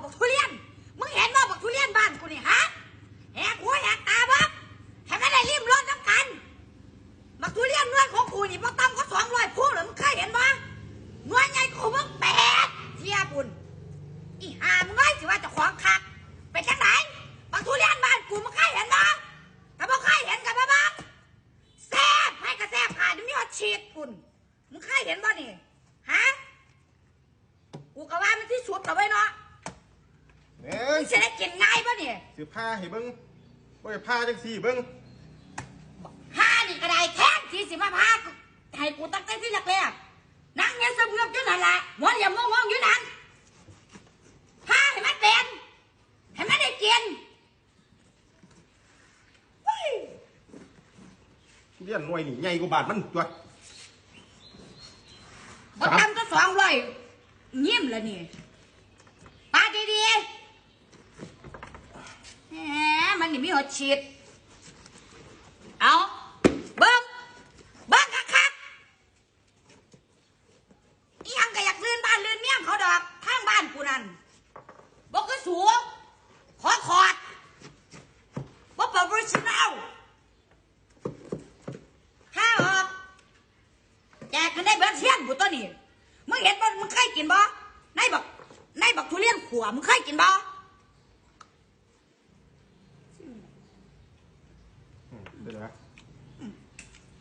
ບັກທຸລຽນ ມຶງເຫັນບໍ່ບັກທຸລຽນບ້ານກູນີ້ ຮະ? ແຫກຫູແຫກຕາເບິ່ງ ໃຫ້ມັນໄດ້ລິ້ມລົດນຳກັນ. ບັກທຸລຽນໜ່ວຍຂອງກູນີ້ບໍ່ຕ່ຳກວ່າສອງຮ້ອຍພວງເລີຍ ມຶງເຄີຍເຫັນບໍ່? ໜ່ວຍໃຫຍ່ກວ່າມຶງແປດເທື່ອພຸ້ນ. ອີຫ່າມຶງເອີຍ ຊິວ່າເຈົ້າຂອງຄັກ ເປັນຈັ່ງໃດ? ບັກທຸລຽນບ້ານກູ ມຶງເຄີຍເຫັນບໍ່? ຖ້າບໍ່ເຄີຍເຫັນກໍມາເບິ່ງ ແຊບ ໃຜກໍແຊບ ຂາດມີຮອດຊີດພຸ້ນ. ມຶງເຄີຍເຫັນບໍ່ນີ້ ຮະ? ກູກໍວ່າມັນທີ່ສຸດແລ້ວເວີຍເນາະ. ແມ່ນ ຊິໄດ້ກິນງ່າຍບໍ່ນີ້? ຊິຜ່າໃຫ້ເບິ່ງ ບໍ່ໄດ້ຜ່າຈັ່ງຊີ້ເບິ່ງ. ຜ່ານີ້ກໍໄດ້ ແທນທີ່ຊິມາຜ່າໃຫ້ກູຕັ້ງແຕ່ທີແລກໆ ນັ່ງເຮັດສະເພືອບຢູ່ນັ້ນລະ ຫົວຫຼຽມງອງໆຢູ່ນັ້ນ. ຜ່າໃຫ້ມັນເປັນ ໃຫ້ມັນໄດ້ກິນ. ທຸລຽນໜ່ວຍນີ້ໃຫຍ່ກວ່າບ້ານມັນຕົວະ. ບໍ່ຕ່ຳກວ່າສອງຮ້ອຍຍິ້ມລະນີ້ ປາດດີໆ. ແໝ ມັນນີ້ມີຮອດຊີດ. ເອົາ ເບິ່ງ ເບິ່ງຄັກໆ. ອີ່ຫຍັງກໍຢາກລື່ນບ້ານລື່ນເມືອງເຂົາດອກ ທາງບ້ານກູນັ້ນ ບໍ່ຄືສູ ຂໍຂອດ ບໍ່ໂປຣເຟສຊັນແນລ. ພາອອກ ແຈກໃຫ້ໄດ້ເບິດເຮືອນພຸ້ນຕົວະນີ້. ມຶງເຫັນບໍ່? ມຶງເຄີຍກິນບໍ່? ໃນບັກ ໃນບັກທຸລຽນຂົ້ວ ມຶງເຄີຍກິນບໍ່? ອືມ ເປັນໃດ? ອືມ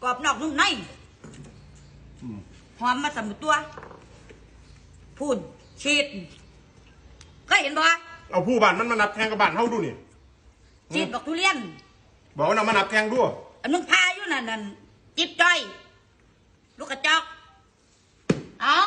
ກອບນອກນຸ່ມໃນ. ອືມ ຫອມມາສຳຕົວະ ພຸ້ນ ຊີດ ເຄີຍເຫັນບໍ່? ເອົາພູບ້ານມັນມານັບແຂ່ງກັບບ້ານເຮົາດູນີ້ ຊີດບັກທຸລຽນ. ບອກມັນເອົາມານັບແຂ່ງດູ. ອັນມຶງພາຢູ່ນັ້ນ ນັ້ນ ຈິບຈ້ອຍ ລູກກະຈອກ. ເອົາ